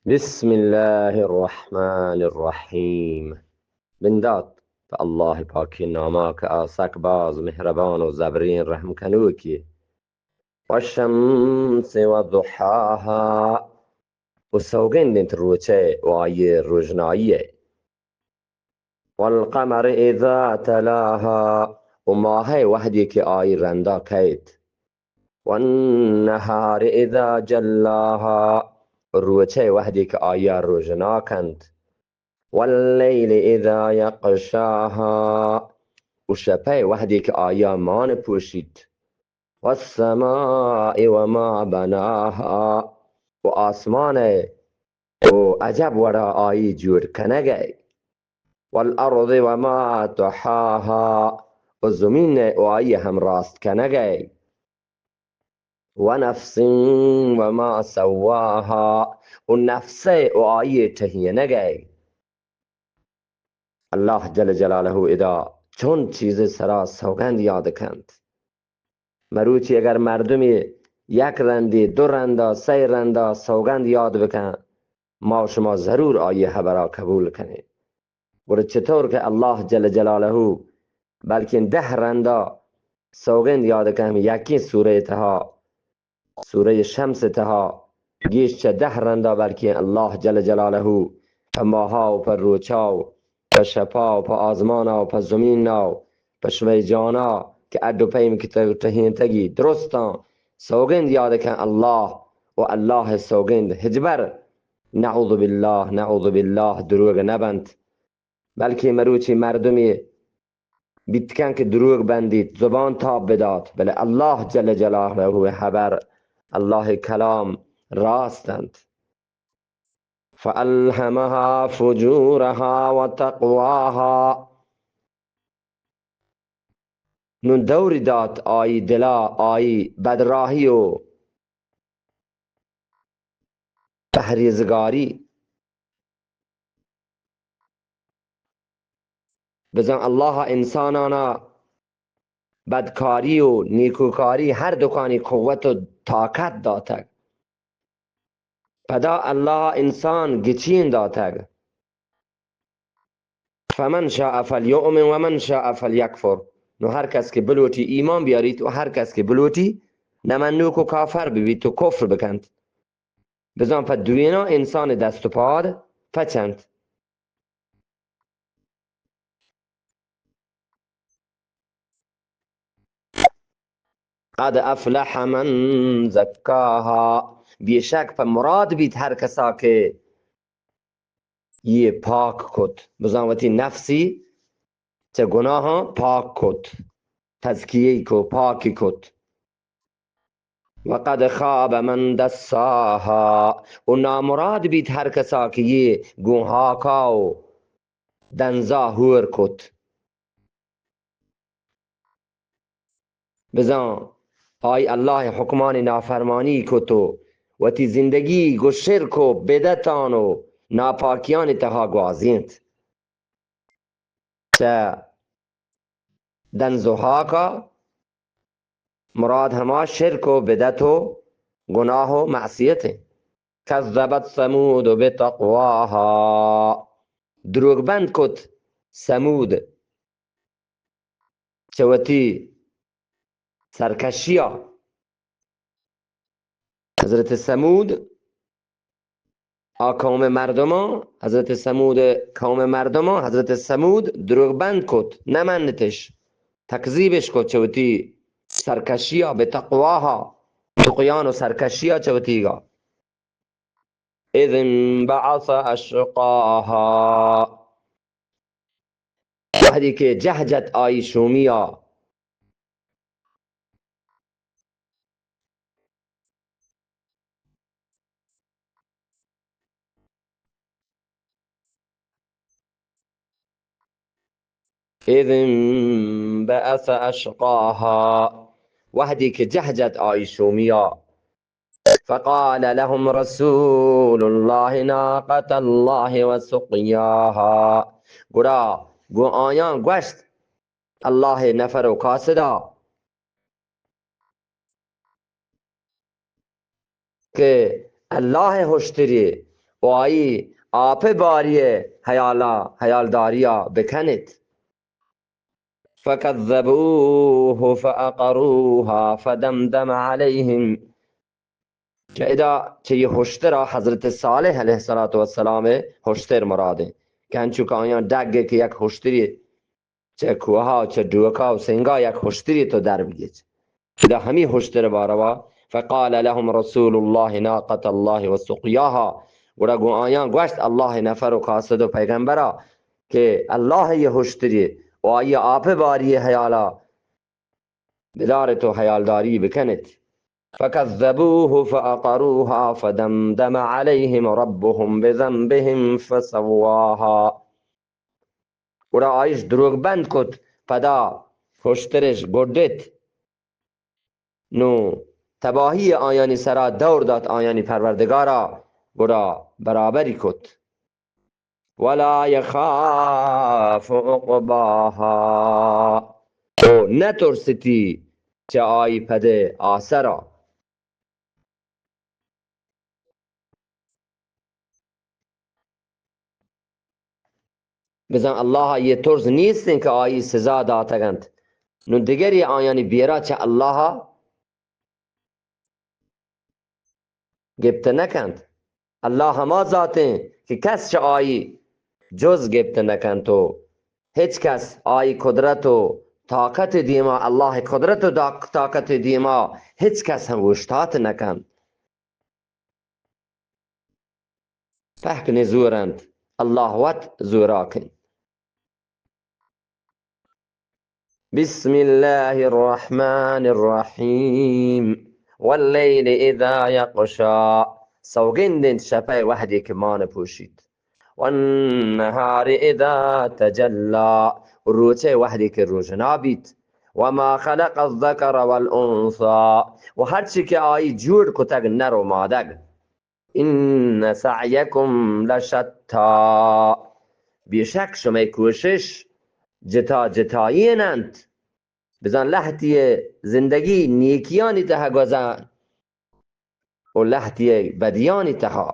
بسم الله الرحمن الرحیم. بندات پہ اللہ پاکیں ناما کہ آ سک باز مہربان و زبریں رحم کنوکے. والشمس وضحاها، و سوگند انت روچے و آئی روژنائی ء. والقمر اذا تلاها، و ماہ ء وہدے کہ آئی رندا کئیت. والنهار اذا جلاها، و روچ ء وہدے کہ آئی ء روژنا کنت. واللیل اذا یغشاها، و شپ ء وہدے کہ آئی ء مان پوشیت. والسماء وما بناها، و آسمان ء و عجب وڑا آئی جوڑ کنگ ء. والارض وما طحاها، و زمین ء و آئی ہم راست کنگ ء. ونفس وما سواها، و نفس ء و آئی ٹہینگ ء. اللہ جل جلالہ ادا چون چیز سرا سوگند یاد کنت. مروچی اگر مردمی یک رندی، دو رندا، سئے رندا سوگند یاد بکن، ما و شما ضرور آئی حبرا قبول کنیں. گڑا چطور کہ اللہ جل جلالہ بلکن دہ رندا سوگند یاد کن، ہم یکیں سورہ تہا، سورہ شمس تہا گیش چہ دہ رندا بلکیں اللہ جل جلالہ پہ ماہا و پہ روچا و پہ شپا و پہ آزمانا و پہ زمینا و پہ شمئے جانا کہ اڈ و پیم کہ تو ٹہینتگی درستاں سوگند یاد کن اللہ، و اللہ سوگند ہچبر، نعوذ باللہ، نعوذ باللہ، دروگ نہ بنت. بلکیں مروچی مردمے بیت کن کہ دروگ بندیت، زبان تاب بدات، بلے اللہ جل جلالہ حبر، اللہ کلام راست انت. فألهمها فجورها وتقواها. نون دوری دات آئی دلا، آئی بدراہی و پہریزگاری. بزاں اللہ انسانانا بدکاری و نیکوکاری ہر دکانی قوت و طاقت داتگ. پدا اللہ انسان گچین داتگ. فمن شاء فلیؤمن ومن شاء فلیکفر. نو ہر کس کہ بلوٹی ایمان بیاریت و ہر کس کہ بلوٹی نمنوک و کافر ببیت و کفر بکنت. بزاں پہ دوینا انسان دست و پاد پچ انت. قد افلح من زکاها، بے شک پہ مراد بیت ہر کسا کہ یہ پاک کت، بزاں وتی نفسی چہ گناہاں پاک کت، تزکیہ کو، پاکی کت. وقد خاب من دساها، و نامراد بیت ہر کسا کہ یہ گوں ہاکا و دنزا ہور کت. بزاں آئی اللہ حکمانی نافرمانی کت و وتی زندگی گو شرک و بدعتان و ناپاکیانی تہا گوازینت. چہ دنز و ہاکا مراد ہما شرک و بدعت و گناہ و معصیت انت. کذبت ثمود بطغواها، دروگ بند کت ثمود چہ وتی سرکشیا. حضرت ثمود آ قوم مردمان، حضرت ثمود قوم مردمان، حضرت ثمود دروگ بند کت، نمنتش، تکذیبش کت چہ وتی سرکشیا، بطغواها، طغیان و سرکشیا چہ وتیگا. اذ انبعث اشقاها، وہدی کہ جہ جت آئی شومیا. اذ انبعث اشقاها، وہدی کہ جہ جت آئی شومیا. فقال لهم رسول الله ناقة الله وسقياها، گڑا گوں آیاں گوشت اللہ نفر و قاصدا کہ اللہ ہشتری و آئی آپ باری حیالا، حیالداریا بکنیت. فكذبوه فعقروها فدمدم عليهم. چہ ادا چہ یہ ہشترا حضرت صالح علیہ الصلوۃ والسلام ہشتر مراد ہیں کہ انچو کہ آیاں ڈگ کہ یک ہشتری چہ کوہا و چہ ڈوکا و سنگا یک ہشتری تو در بگیج. ادا ہمی ہشتر باروا، فقال لهم رسول الله ناقة الله وسقياها، گڑا گوں آیاں گوشت اللہ نفر و قاصد و پیغمبرا کہ اللہ یہ ہشتری و آئی آپ باری حیالا بدارت و حیالداری بکنت. فكذبوه فعقروها فدمدم عليهم ربهم بذنبهم فسواها. گڑا آئیش دروگ بند کت، پدا ہشترش گڈت. نو تباہی آیانی سرا دور دات آیانی پروردگارا، گڑا برابری کت. ولا يخاف عقباها، او نہ ترستی چہ آئی پدے آسرا. بزاں اللہ ء یہ ترس نیست انت کہ آئی سزا داتگ انت. نوں دگری آیانی بیرا چہ اللہ ء گپت نہ کنت. اللہ ہما ذات انت کہ کس چہ آئی جز گپت نہ کنت و ہچ کس آئی قدرت و طاقت دیما، اللہ قدرت و داک-، طاقت دیما ہچ کس ہم اوشتات نہ کنت. پہک نزور انت، اللہ وت زوراک انت. بسم الله الرحمن الرحيم. والليل إذا يغشى. سوگند انت شپئے وہدے کہ مان پوشیت. والنهار إذا تجلى. روچئے وہدے کہ روژنا بیت. وما خلق الذكر والأنثى. و ہرچی کہ آئی جوڑ کتگ نر و مادگ. إن سعيكم لشتى. بے شک شمئے کوشش جتا جتائین انت. بزاں لہتی زندگی نیکیانی تہا گوزان و لہتی بدیانی تہا.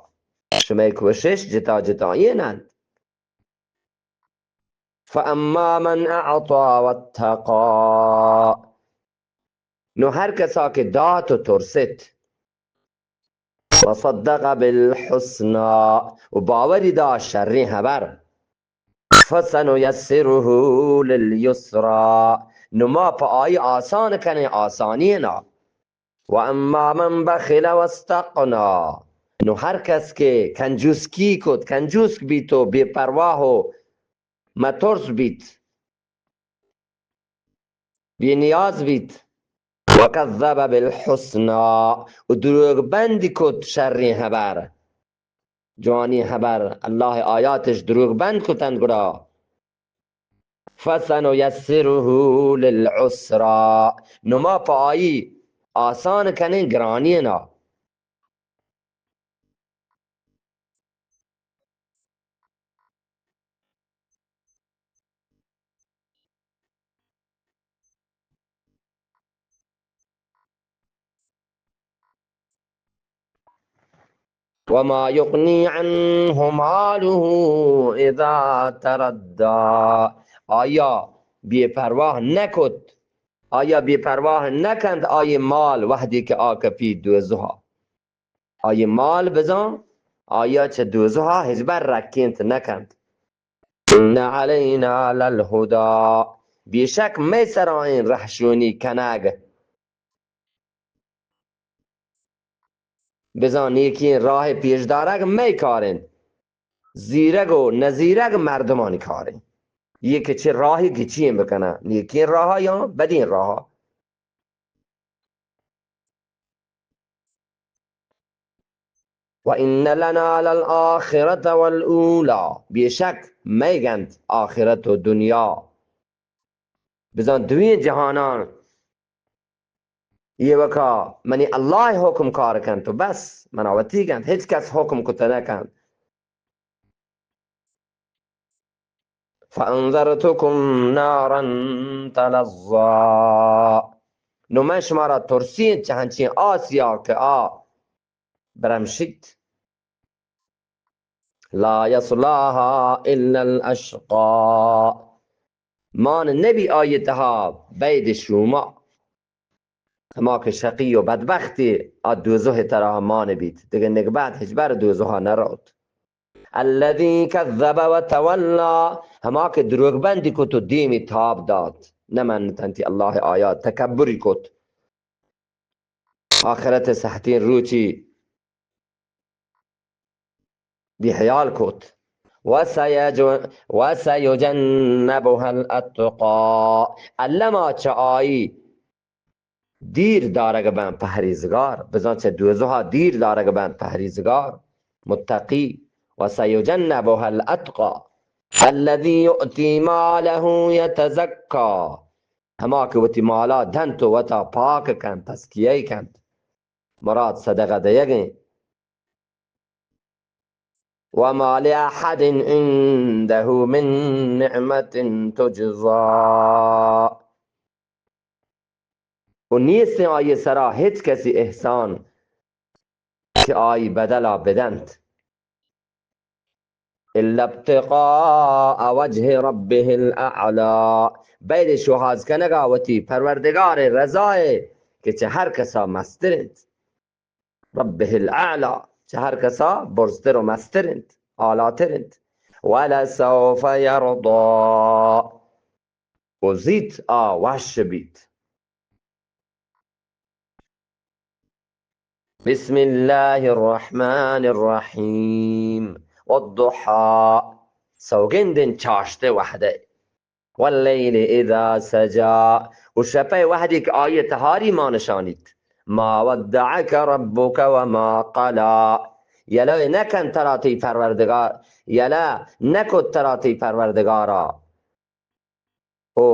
شمئے کوشش جتا جتائین انت. فأما من أعطى واتقى. نو ہر کسا کہ دات و ترست. وصدق بالحسنى. و باوری دا شریں ہبر. فسنيسره لليسرى. نو ما پہ آئی آسان کنیں آسانی نا. وأما من بخل واستغنى. نو ہر کس کہ کنجوسکی کت، کنجوسک بیت و بے پرواہ و مترس بیت، بے نیاز بیت. وكذب بالحسنى. و دروگ بند کت شریں ہبر، جوانیں ہبر، اللہ آیاتش دروگ بند کتنت گڑا. فسنيسره للعسرى. نو ما پہ آئی آسان کنیں گرانی نا. وما يغني عنه ماله إذا تردى. آیا بے پرواہ نہ کت، آیا بے پرواہ نہ کنت آئی مال وہدے کہ آ کپیت دوزہا. آئی مال بزاں آیا چہ دوزہا ہچبر رکینت نہ کنت. إن علينا للهدى. بے شک مئے سرا انت رہشونی کنگ. بزاں نیکیں راہ پیش دارگ مئے کار انت. زیرگ و نزیرگ مردمانی کار انت. یہ کہ چہ راہی گچین بکناں، نیکیں راہ یا بدیں راہ. وإن لنا للآخرة والأولى. بے شک مئیگ انت آخرت و دنیا. بزاں دوئیں جہاناں ایوکا منی اللہ حکم کار کنت و بس، منا وتی کنت، ہچ کس حکم کت نہ کنت. فأنذرتكم نارا تلظى. نو من شمارا ترسین چہ ہنچین آسیا کہ آ برمشیت. لا يصلاها إلا الأشقى. مان نبی آئی تہا بید شوما، ہما کہ شقی و بدبختی، آ دوزہ ترا مان بیت، دگہ نگبت ہچبر دوزہا نروت. الذي كذب وتولى، ہما کہ دروگ بندی کت و دیمی تاب دات، نمنتنتی اللہ آیات، تکبری کت. آخرت سہتیں روچی بے حیال کت. وسيج-، وسيجنبها الأتقى. الما چہ آئی دیر دارگ بن پہریزگار، بزاں چہ دوزہا دیر دارگ بن پہریزگار، متقی. وسيجنبها الأتقى الذي يؤتي ماله يتزكى. ہما کہ وتی مالا دنت و وتا پاک کنت، تزکیہ کنت، مراد صدقہ دیگیں. وما لأحد عنده من نعمة تجزى. و نیستیں آئی سرا ہچ کسی احسان کہ آئی بدلا بدنت. إلا ابتغاء وجه ربه الأعلى، بید شوہاز کنگا وتی پروردگار رضائے کہ چہ ہر کسا مستر انت. ربه الأعلى، چہ ہر کسا برزتر و مستر انت، آلاتر انت. ولسوف يرضى، و زیت آ وش بیت. بسم الله الرحمن الرحيم. والضحى، سوگندن چاشتے وہدے. والليل إذا سجى، و شپئے وہدی کہ آئی تہاری ما نشانیت. ما ودعك ربك وما قلى، یلہ نکن ترا تئی پروردگار، یلہ نکت ترا تئی پروردگارا. او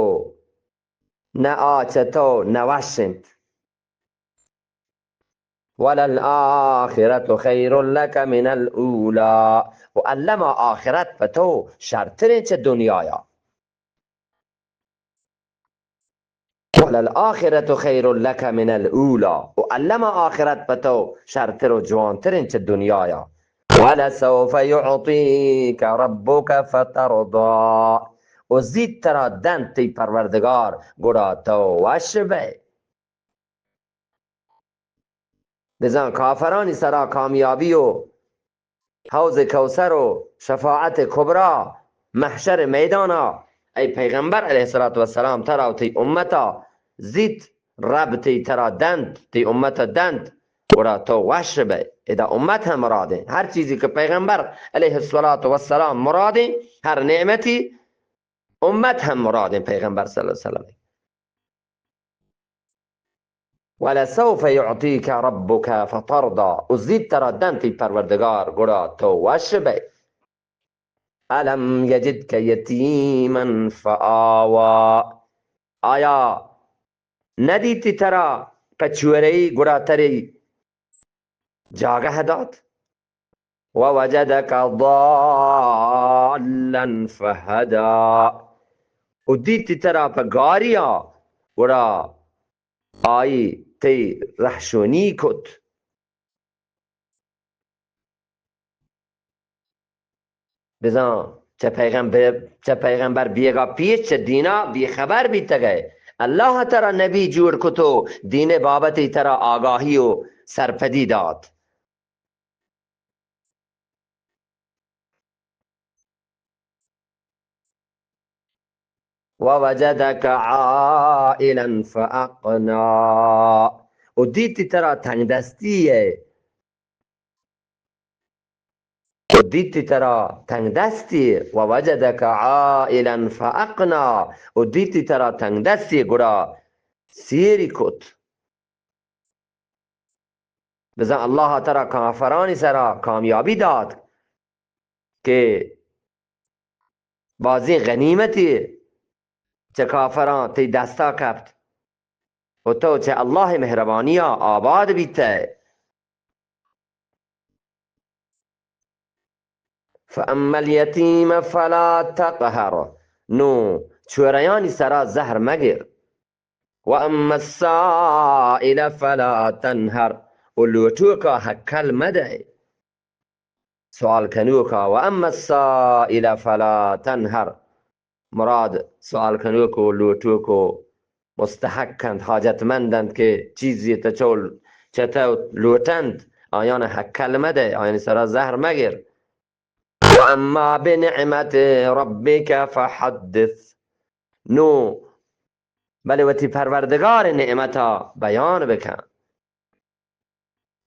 نہ آ چہ تو نہ وش انت. وللآخرة خير لك من الأولى، و الما آخرت پہ تو شرتریں چہ دنیایا. وللآخرة خير لك من الأولى، و الما آخرت پہ تو شرتر و جوانتریں چہ دنیایا. ولسوف يعطيك ربك فترضى، و زیت ترا دنت تئی پروردگار، گڑا تو وش بئے. بزاں کافرانی سرا کامیابی و حوض کوثر و شفاعت کبری، محشر میدانا، اے پیغمبر علیہ الصلوۃ والسلام، ترا و تئی امتا زیت رب تئی ترا دنت، تئی امتا دنت، گڑا تو وش بئے. ادا امت ہم مرادیں. ہر چیزی کہ پیغمبر علیہ الصلوۃ والسلام مرادیں، ہر نعمتی، امت ہم مرادیں پیغمبر صلی اللہ علیہ وسلم. ولسوف يعطيك ربك فترضى، و زیت ترا دنت تئی پروردگار، گڑا تو وش بئے. ألم يجدك يتيما فآوى، آیا ندیتی ترا پہ چورئی گڑا ترا جاگہ دات؟ ووجدك ضالا فهدى، و دیتی ترا پہ گاریا، گڑا آئی تئی رہشونی کت. بزاں چہ پیغمبر، چہ پیغمبر بیگا پیش چہ دینا بے خبر بیتگئے. اللہ ترا نبی جوڑ کت و دین بابتی ترا آگاہی و سرپدی دات. ووجدك عائلا فأغنى، و دیتی ترا تنگ دستی ئے، و دیتی ترا تنگ دستی، ووجدك عائلا فأغنى، و دیتی ترا تنگ دستی، گڑا سیری کت. بزاں اللہ ترا کافرانی سرا کامیابی دات کہ بازیں غنیمتی چہ کافراں تئی دستا کپت و تو چہ اللہ مہربانیا آباد بیتئے. فأما اليتيم فلا تقهر، نوں چورئیانی سرا زہر مگر. وأما السائل فلا تنهر، و لوٹوکا ہکل مدئے. سوال کنوکا، و اما السائل فلا تنهر، مراد سوال کنوک و لوٹوک و مستحق انت، حاجتمند انت کہ چیزی تچول چتو لوٹنت، آیان ہکل مدے، آیانی سرا زہر مگر. و اما بنعمت ربک فحدث، نو بلے وتی پروردگار نعمتا بیان بکن.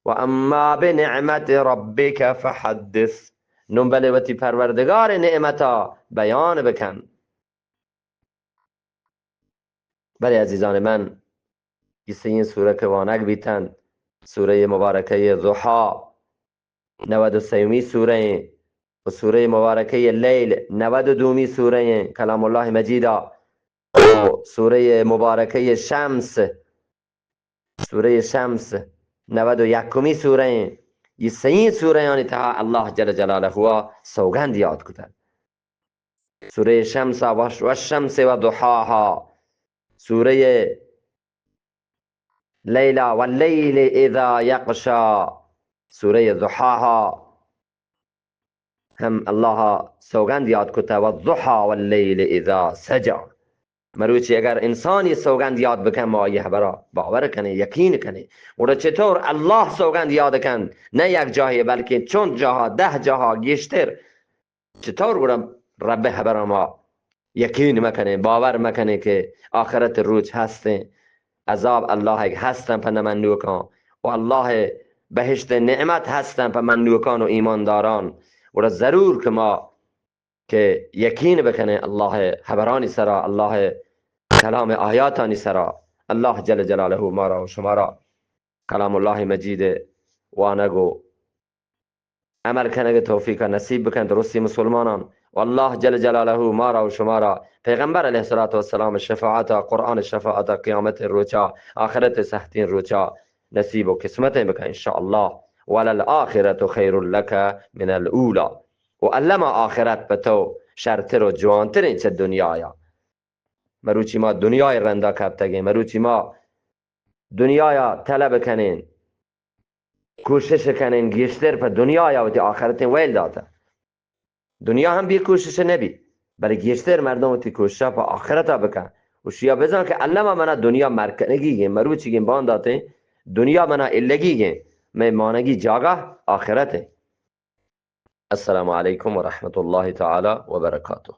و اما بنعمت ربک فحدث، نو بلے وتی پروردگار نعمتا بیان بکن. بلے عزیزان من، اے سئیں سورہ کہ وانگ بیتنت، سورہ مبارکہ ضحی، نود و سیمی سورہ ایں، و سورہ مبارکہ لیل، نود و دومی سورہ ایں کلام اللہ مجیدا، و سورہ مبارکہ شمس، سورہ شمس، نود و یکمی سورہ ایں. اے سئیں سورہانی تہا اللہ جل جلالہ سوگند یاد کتگ. سورہ شمس، و، والشمس وضحاها، سورہ لیل، واللیل اذا یغشی، سورہ ضحاها ہم اللہ سوگند یاد کتہ، والضحی واللیل اذا سجی. مروچی اگر انسان اے سوگند یاد بکن، ما آئی ہبرا باور کنیں، یقین کنیں. گڑا چطور اللہ سوگند یاد کن؟ نہ یک جاہے، بلکہ چند جاہا، دہ جاہا گیشتر. چطور گڑا رب ہبرا ما یقین مکنیں، باور مکنیں کہ آخرت روچ ہستیں، عذاب اللہ ہستن پہ نمنوکاں، و اللہ بہشت نعمت ہستن پہ منوکان و ایمانداران؟ گڑا ضرور کہ ما کہ یقین بکنیں اللہ ہبرانی سرا، اللہ کلام آیاتانی سرا. اللہ جل جلالہ مارا و شمارا کلام اللہ مجید وانگ و عمل کنگ توفیق نصیب بکن درستی مسلمانان. و اللہ جل جلالہ مارا و شمارا پیغمبر علیہ الصلوۃ والسلام شفاعت، قرآن شفاعت، قیامت روچا، آخرت سختین روچا نصیب و قسمت بکن ان شاء اللہ. وللآخرۃ خیر لک من الاولی، و الما آخرت پہ تو شرتر و جوانتریں چہ دنیایا. مروچی ما دنیای رندا کپتگیں، مروچی ما دنیایا طلب کنیں، کوشش کنیں، گیشتر پہ دنیایا وتی آخرتیں ویل داتہ. دنیا ہم بے کوشش نہ بی، بلے گیشتر مردم وتی کوششا پہ آخرتا بکن. و شیا بزان کہ الما منا دنیا مرکنگی گیں، مروچی گیں، بانداتیں دنیا منا الگی گیں، مئے مانگی جاگہ آخرت ایں. السلام علیکم و رحمت اللہ تعالی و برکاتہ.